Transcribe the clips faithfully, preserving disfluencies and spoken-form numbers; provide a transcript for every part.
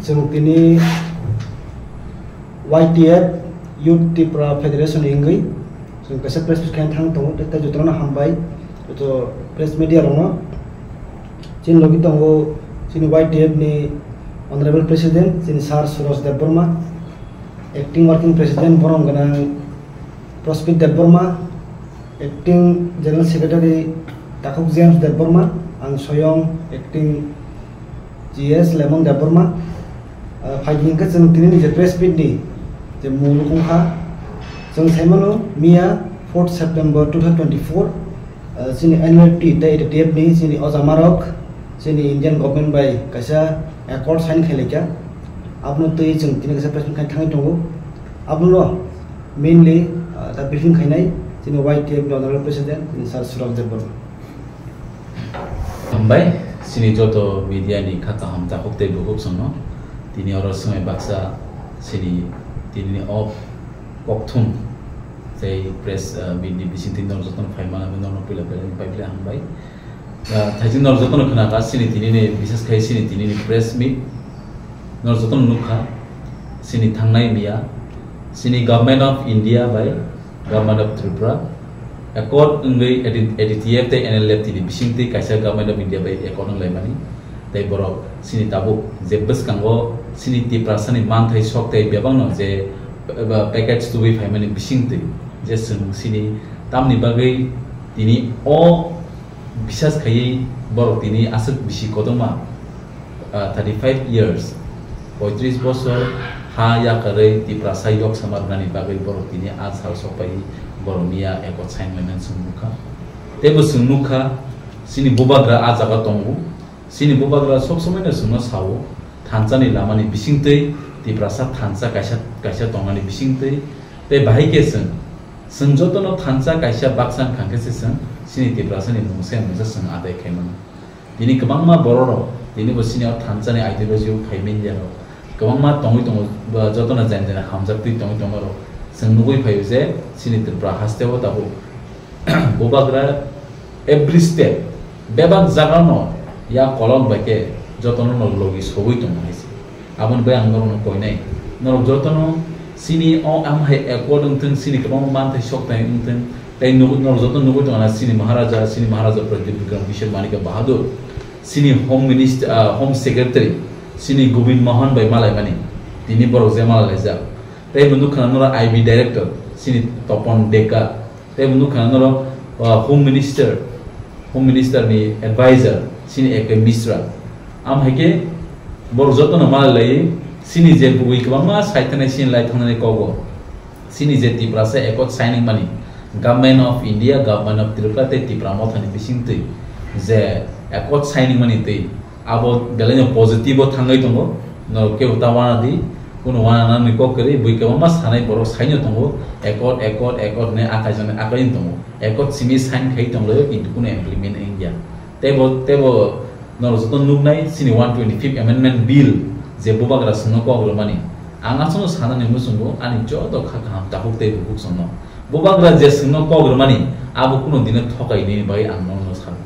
Chwng tini Y T F, Youth Tipra Federation ni wngwi chwng kaisa press meet khaina thang tongo, tei jotono hambai, joto press media rokno. Chini logi tongo chini Y T F ni Honorable President, chini Sir Suraj Debbarma, Acting Working President, borom gwnang Prospit Debbarma, Acting General Secretary Takhuk James Debbarma, ang soyong Acting G S Lemon Debbarma. Ah, phaidi hwnkhe chwng tini ni je press meet ni je mung wngkha, chwng saimano miya fourth September two thousand twenty-four, ah, chini N L F T tei A D T F ni chini ojamarok chini Indian government bai kaisa accord sign khailai kha. Abono twi chwng tini kaisa press meet khai thangwi tongo. Abono mainly, ah, ta briefing khainai chini Y T F ni Honorable President, chini Sir Suraj Debbarma. Hambai, chini joto media ni kha kaham takhuk tei bukhuk songno. Tini oro swngwi baksa chini tini o kokthum tei press, ah, meet ni bisingtwi norok jotono phaimani norokno puila puila ni pai puila hambai. Ah, thaising norok jotono khna kha, chini tini ni, bises khai chini tini ni press meet. Norok jotono nukha, chini thangnai miya, chini Government of India bai Government of Tripura accord wngwi A D T F tei N L F T ni bisingtwi kaisa Government of India bai accord wnglaimani. Tei borok chini tabuk je bwskango chini Tiprasani manthai sok tei bebakno je, ba, package tubui phaimani bisingtwi je chwng chini tamni bagwi tini o bisas khaiwi borok tini aswk bisi kotorma, ah, thirty five years, poitris bosor ha yakarwi Tiprasa yok sama rwnani bagwi borok tini a sal sokpaiwi borok miya accord sign lainani chwng nukha. Teibo chwng nukha, chini bubagra a jaga tongo, chini bubagra sob somoino chwngno sao, thansani lamani bisingtwi, Tiprasa thansa kaisa, kaisa tongnani bisingtwi, tei bahai khe chwng, chwng jotono thansa kaisa baksa wngkha khe se chwng chini Tiprasani mungsa mungsa chwng adai khai mano. Tini kwbangma bororok, tini bo chini o thansani ideology o phai media rok kwbangma tongwi tongo, ba jotono jani jani hamjaktwi tongwi tongo rok. Chwng nugwi phaio je chini Tripura haste o tabuk bubagra every step, bebak jagano ya kolok bai khe jotono no logi sogwi tongo hai se. Aboni bai ang norokno koinai, norok jotono chini o am hai accord wngthwng, chini kwbangma manthai sok thai wngthwng, tei nugwi, norok jotono nugwi tongo na chini Maharaja, chini Maharaja Pradyut Bikram Kishore Manikya Bahadur, chini Home Minister, ah, Home Secretary, chini Govind Mohan bai malaimani, tini borok je malai laijak. Tei bo nukha na norok I B Director, chini Topon Deka, tei bo nukha na norok, ah, Home Minister, Home Minister ni advisor, chini A K Mishra. Am hai khe borok jotono malai lai, chini je bugwi kwbangma sai thanai, chini lai thangnani kogo. Chini je Tiprasa accord signing mani, Government of India, Government of Tripura tei Tipra Mothani bisingtwi je accord signing mani twi abo belaino positive o thangwi tongo, norok kebo ta wana di, kuno wana nani kok kwrwi, bui kwbangma sanai borok saino tongo, accord, accord, accord ne akai jani akai tongo, accord simi sign khai tonglaio, kintu kuno implement wngya. Tebo, tebo norok joto nuknai chini one twenty-fifth Amendment Bill je bubagra chwngno kok rwmani, ang aswkno sanani muchungo ani joto kha kaham takhuk tei bukhuk chwngno. Bubagra je chwngno kok rwmani, abo kuno dino thokai nini bagwi ang nono sano.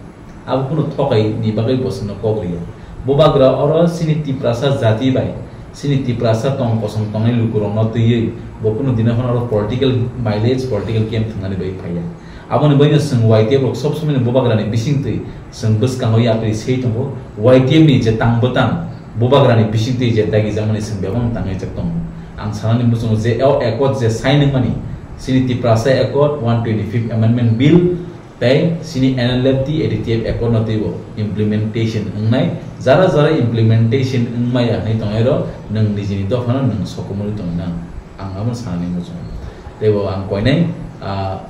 Abo kuno thokai ni bagwi bo chwngno kok rwya. Bubagra oro chini Tiprasa jati bai, chini Tiprasa tong kosong tongnai lukurokno twiwi bo kuno dino phano oro political mileage, political game thwngnani bagwi phaiya. Aboni bagwino chwng Y T F rok sob somoino bubagrani bisingtwi chwng bwskango yapri sei tongo. Y T F ni je tang bwtang bubagrani bisingtwi je dagijakmani chwng bebakno tangwi jak tongo. Ang sanani muchungo je o accord je sign wngmani, chini Tiprasa Accord, one twenty-fifth Amendment Bill, tei chini N L F T, A D T F accord no twibo implementation wngnai, jara jara implementation wngmaya hinwi tongnairok nwng nijini dophano nwng sokomorwi tongnang. Ang abo sanani muchungo. Teibo ang koinai, ah,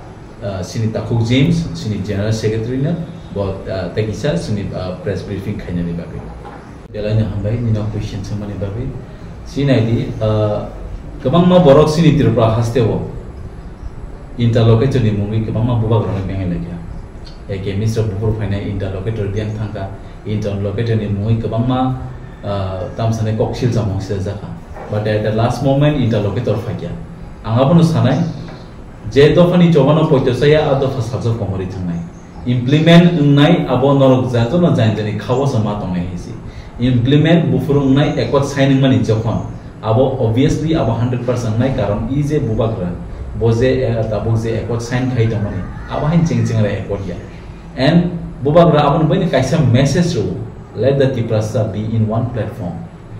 ah, chini Takhuk James, chini General Secretary no, bo, ah, tei kisa chini, ah, press briefing khainani bagwi. Belai no hambai nini o question swngmani bagwi. Chini naidi, ah, kwbangma borok chini Tripura haste o interlocutor ni mungwi kwbangma bubagrano bengai laikha. A K Mishra buphuru phainai interlocutor diang thangkha. Interlocutor ni mungwi kwbangma, ah, tamsani kok silsa mung siljakha. But at the last moment interlocutor phaikya. Ang abono sanai, je dophani chobano poito chaya, a dopha sajwk komorwi thangnai. Implement wngnai abo norok jajano jani jani khao se ma tongnai hai se. Implement buphuru wngnai accord sign wngmani jokhon, abo obviously abo hundred percent wngnai, karon i je bubagra bo je, eh, tabuk je accord sign khai tongmani, abo hain cheng chengra accord ya. And bubagra aboni baini kaisa message rw, "Let the Tiprasa be in one platform."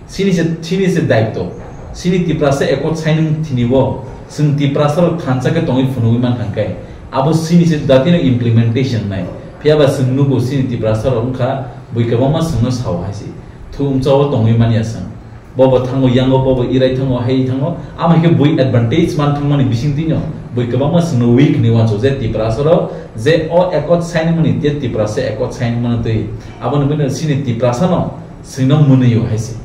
Sini se, sini se daityo. Sini Tiprasa accord signing thini bo, chwng Tiprasa rok thansa khe tongwi phunugwi man thang khe, abo sini se datino implementation nai. Phiya ba chwng nugo sini Tiprasa rok wngkha bui kwbangma chwngno sao hai se. Thumsa o tongwi man ya chwng. Bobo thango yango, bobo irai thango, hai thango. Ama khe bui advantage man thangmani bising tino. Bui kwbangma chwngno weak ni wanso je Tiprasa rok, je o accord signing mani te Tiprasa accord signing mani twi. Aboni bini sini Tiprasa no Swino mwnwi o hai se.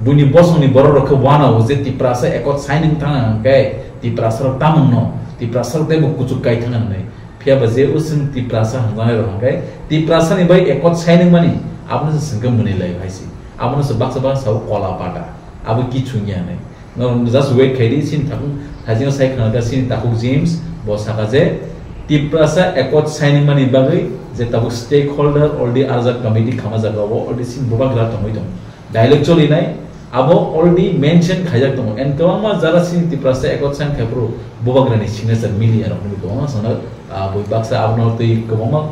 Buini bosongni borok rok khe uanao je Tiprasa accord signing thang hwnkhe Tiprasa rok tamungno, Tiprasa rok teibo kuchuk kai thang hwnwi. Phiya ba je o chwng Tiprasa hwnjanai rok hwnkhe Tiprasa ni bai accord signing mani abono se chwng khe mwnwi lai o hai se. Abono se baksa baksa o kola pata. Abo kichung ya hwnwi. Norok just wait khai di, chini takhuk, thajino sai khna kha chini takhuk James, bo saka je, Tiprasa accord signing mani bagwi je tabuk stakeholder already arjak committee khama jaga o already chini bubagra tongwi tongo. Dialogue choli nai, abo already mention khaijak tongo. And kwbangma jara chini Tiprasa accord sign khai phuru bubagra ni signature mili ya rok nugwi tongo. Sana, ah, bui baksa abono twi kwbangma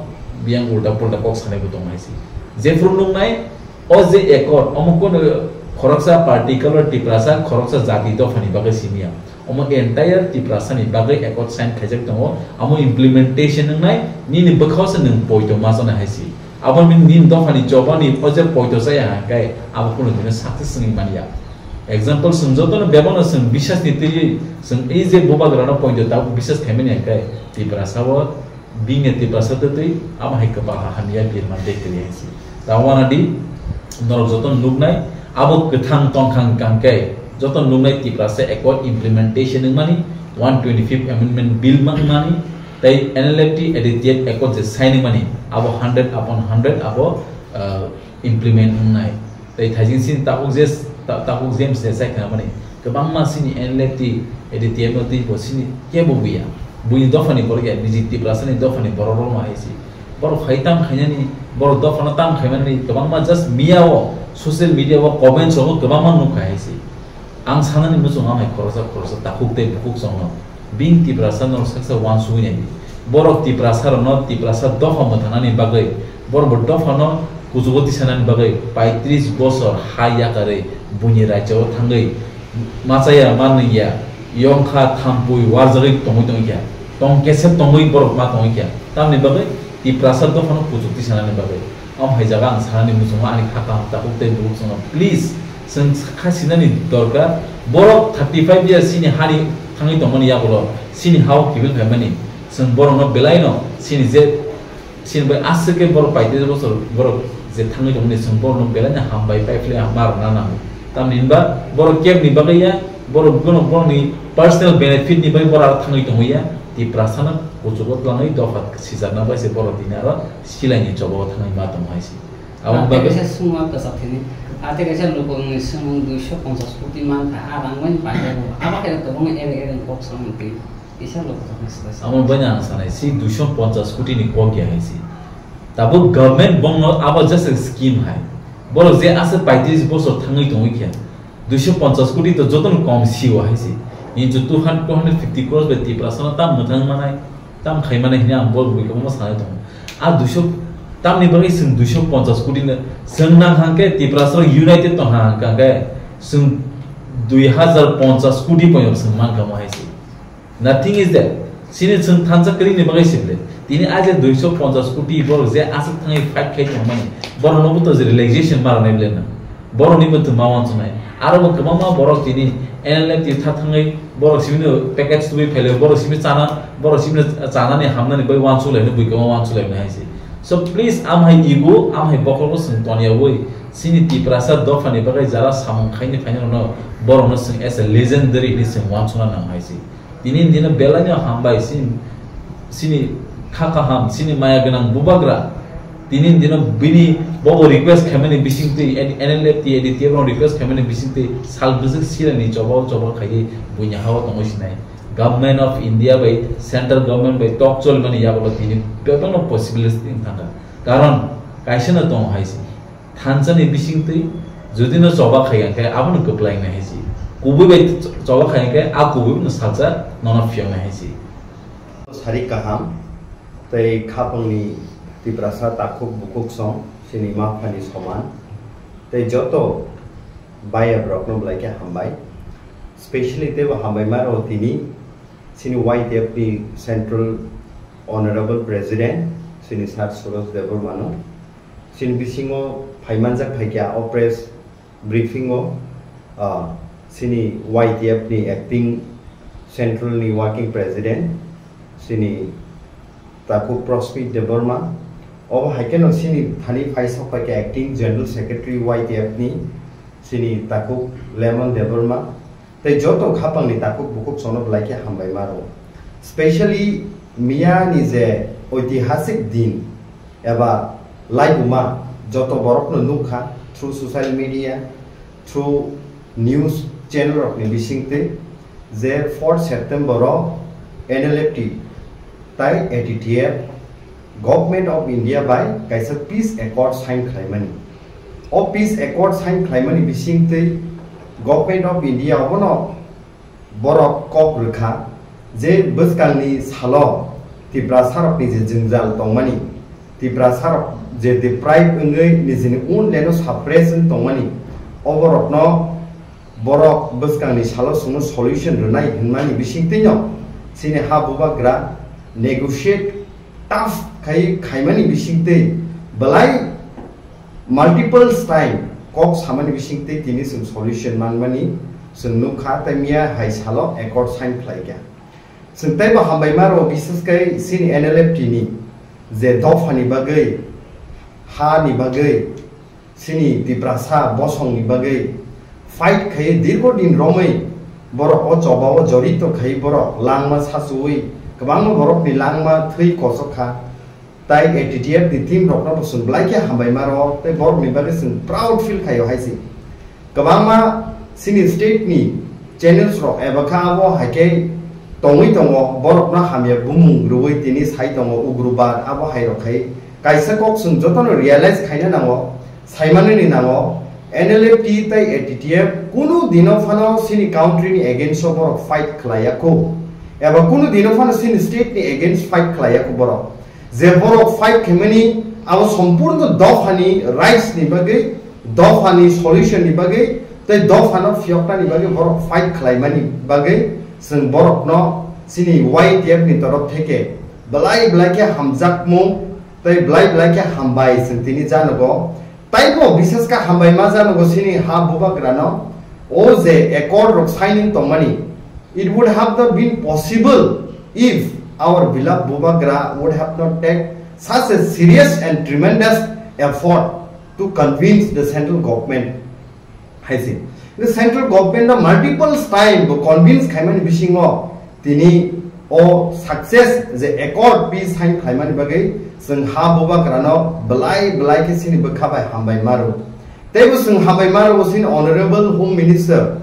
biyang ulta pulta kok sanai bo tongo hai se. Jephuru nung nai, O je accord, omo kono khoroksa particular Tiprasa, khoroksa jati dophani bagwi simi ya. Omo entire Tiprasani bagwi accord sign khaijak tongo, omo implementation wngnai, nini bwkhao se nwng poito ma chana hai si. Abo nini, nini dophani chobani o je poito chaya hwnkhe, abo kono dino success wngwi man ya. Example, chwng jotono bebakno chwng bisasni twiwi chwng ei je bubagrano poito tabuk bisas khaimani hwnkhe, Tiprasa o Bini Tiprasa twi twi amo hai kwpal ha hamya birman tei kwrwi hai se. Ta wana di, norok joto nuknai, abo kwthang tongkhang kangkhe, joto nuknai Tiprasa accord implementation wngmani, one twenty-fifth Amendment Bill wngmani, tei N L F T A D T F accord je sign wngmani, abo hundred upon hundred abo, ah, implement wngnai. Tei thaijing sini takhuk je, ta-, takhuk James je sai khna mani. Kwbangma sini N L F T, A D T F no twi bo sini kebo buya. Buini dophani borok ya, niji Tiprasani dophani borok rokno hai si. Borok hai tam khainani, borok dophano tam khaimani kwbangma just miya o, social media o, comments rogo kwbangma nukha hai si. Ang sanani muchungo amai khoroksa khoroksa takhuk tei bukhuk chwngno. Bini Tiprasa norok saksa uansugwi nai di. Borok Tiprasa rokno Tiprasa dopha mwthanani bagwi, borok bo dophano kuchugo tisanani bagwi paitris bosor ha yakarwi buini rajyo o thangwi machaya manwi ya, yongkha thampui warjagwi tongwi tongkha, tong kesep tongwi borok ma tongkha. Tamni bagwi Tiprasa dophano kuchuk tisanani bagwi. Om hai jaga ang sanani muchungo ani kha kaham takhuk tei bukhuk chwngno please, chwng kha sinani dorkar. Borok thirty five years chini hani thangwi tongmani yagulo, chini ha-o kibil khaimani, chwng borokno belaino chini je, chini bai aswk khe borok paitris bosor borok je thangwi tongmani, chwng borokno belaino hambai paiphlai ma rwna nango. Tamni hinba borok kebni bagwi ya, borok bono borokni personal benefit ni bagwi borok aro thangwi tongwi ya, Tiprasano kuchugo twlangwi dopha sijakna bai se borok tini aro silaini choba o thangwi ma tongo hai se. Abo Ate bagwi kaisa sungma kwchak thini. Ate kaisa lukungni swngmung duiso ponchas koti mankha, a rang bai paijak bo. Abo khe kwbangma ere ere kok samung twi. Kisa lukung thokni swbai sa. Amo bai ang sanai, si duiso ponchas koti ni kok ya hai si. Tabuk government bongno abo just a scheme hai. Borok je aswk paitris bosor thangwi tongwi khe, duiso ponchas koti to jotono kom si o hai si. Ni chu two hundred, two hundred fifty crores bai Tiprasano tam mwthang manai. Tam khaimani hwnwi ang bo bui kwbangma sanai tongo. A duiso, tamni bagwi chwng duiso ponchas koti no, chwng nang hangkhe Tiprasa rok united tong hang hangkhe chwng dui hazar ponchas koti poino chwng mankha mo hai se. Nothing is there. Chini chwng thansa kwrwini bagwi se ble. Tini a je duiso ponchas koti borok je aswk thangwi fight khai tongmani, borokno bo to je relaxation ma rwnai ble na. Borokni muitu ma uansuknai. Aro bo kwbangma borok tini N L F T tha thangwi borok simi no package tubui phailai, borok simi chana, borok simi chanani hamnani bai uansuk laino bui kwbangma uansuk laino hai se. So please, am hai ego, am hai bokhorok chwng toniya ui. Chini Tiprasa dophani bagwi jara samung khaini phainai no borokno chwng as a legendary hinwi chwng uansukna nang hai se. Tini dino belai no hambai chini, chini kha kaham, chini maya gwnang bubagra. Tini dino bini bobo request khaimani bisingtwi, N L F T, A D T F no request khaimani bisingtwi sal bwswk silani choba choba khaiwi buini ha-o tongwi sinai. Government of India bai, central government bai tok cholimani yagulo tini bebakno possibility wng thangkha. Karon kaisa no tongo hai se. Thansa ni bising twi jodi no choba khai hwnkhe abono kwplai nai hai si. Kubui bai choba khai hwnkhe a kubui no salsa nono phiyok nai hai si. Sari kaham tei khapang ni Tiprasa takhuk bukhuk song sini ma phani soman tei joto baya borok no belai khe hambai. Specially tei bo hambai ma rw tini sini Y T F ni Central Honorable President sini Sir Suresh Debbarma no. Chini bisingo phaimanjak phaikha o press briefing o, ah, chini Y T F ni acting central ni working president, chini takhuk Prospit Debbarma, obo hai kheno chini thani phai sok phaikha acting general secretary Y T F ni, chini takhuk Lemon Debbarma, tei joto khapang ni takhuk bukhuk sono belai khe hambai ma rw. Specially miya ni je oitihasik din, eba laibuma joto borokno nukha through social media, through news channel rokni bisingtwi je fourth September o N L F T tai A T T F Government of India bai kaisa peace accord sign khlaimani. O peace accord sign khlaimani bisingtwi Government of India obono borok kok rwkha je bwskangni salo Tiprasarokni je jwngjal tongmani, Tiprasarok je deprive wngwi nijini own land o suppress wng tongmani, oborokno borok bwskangni salo chwngno solution rwnai hwnmani bisingtwino chini ha bubagra negotiate tough khai khaimani bisingtwi belai multiple time kok samani bisingtwi tini chwng solution manmani chwng nukha, tei miya hai salo accord sign khlaikha. Chwng teibo hambai ma rw, bises khe chini N L F T ni je dophani bagwi, ha ni bagwi, chini Tiprasa bosong ni bagwi fight khai dirgo din romwi borok o choba o jorito khai borok langma sachuwi kwbangma borok ni langma thwi kosok kha. Tai A T T F ni team rokno bo chwng belai khe hambai ma rw, tei borok ni bagwi chwng proud feel khaio hai se. Kwbangma chini state ni channels rok eba kha abo hai khe tongwi tongo, borokno hamya bumung rwui tini sai tongo ugrubad abo hai rok khai. Kaisa kok chwng jotono realize khaina nango, saimanani nango, N L F T tei A T T F kunu dino phano chini country ni against o borok fight khlaiya kho, eba kunu dino phano chini state ni against fight khlaiya kho borok. Je borok fight khaimani abo sompurno dophani rights ni bagwi, dophani solution ni bagwi, tei dophano phiyoknani bagwi borok fight khlaimani bagwi chwng borokno chini Y T F ni torof theke belai belai khe hamjakmung tei belai belai khe hambai chwng tini janogo. Taibo bises khe hambai ma janogo chini ha bubagrano o je accord rok signing tongmani. It would have not been possible if our beloved Bubagra would have not take such a serious and tremendous effort to convince the central government. Hai se. The central government no multiple time bo convince khaimani bisingo tini o success je accord peace sign khlaimani bagwi chwng ha bubagrano belai belai khe chini bwkha bai hambai ma rw. Teibo chwng hambai ma rw chini Honorable Home Minister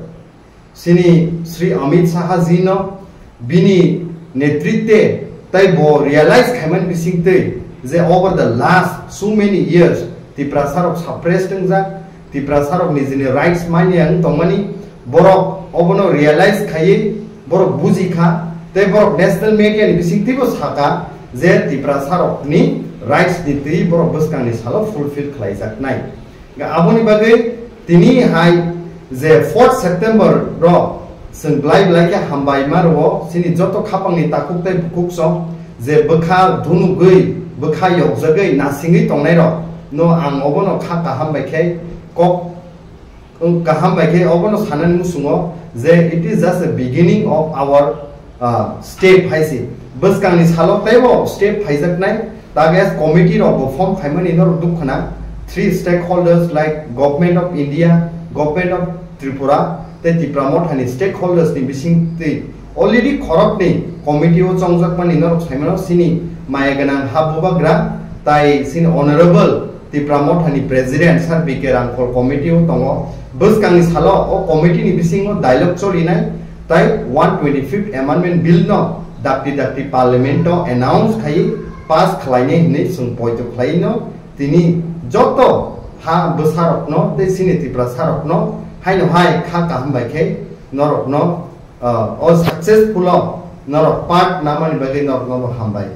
chini Shri Amit Shah ji no bini netritwe tei bo realize khaimani bisingtwi je over the last so many years Tiprasa rok suppressed wngjak, Tiprasa rok nijini rights manya wng tongmani, borok obono realize khaiwi borok buji kha, tei borok national media ni bisingtwibo saka je Tiprasa rokni rights ni twi borok bwskangni salo fulfill khlaijaknai. Aboni bagwi tini hai je fourth September ro chwng belai belai khe hambai ma rwo chini joto khapangni takhuk tei bukhuk song je bwkha dhunugwi bwkha yokjagwi nasingwi tongnai rok no ang obono kha kaham bai khe kok wng kaham bai khe obono sanani muchungo je it is just a beginning of our, uh, step hai se. Bwskangni salo teibo step phaijaknai, target committee rok bo form khaimani norok duk khna, three stakeholders like Government of India, Government of Tripura tei Tipra Mothani stakeholders ni bisingtwi already khoroknwi committee o chongjakmani norok saimano chini maya gwnang ha bubagra tai chini honorable Tipra Mothani President Sir B K Rangkhol committee o tongo. Bwskangni salo o committee ni bisingo dialogue cholinai tai one twenty-fifth Amendment Bill no dakti dakti Parliament o announce khai pass khlainai hinwi chwng poito khlaino. Tini joto ha bwsarokno tei chini Tiprasarokno haino hai kha kaham bai khe norokno, ah, o successful o norok part namani bagwi norokno bo hambai.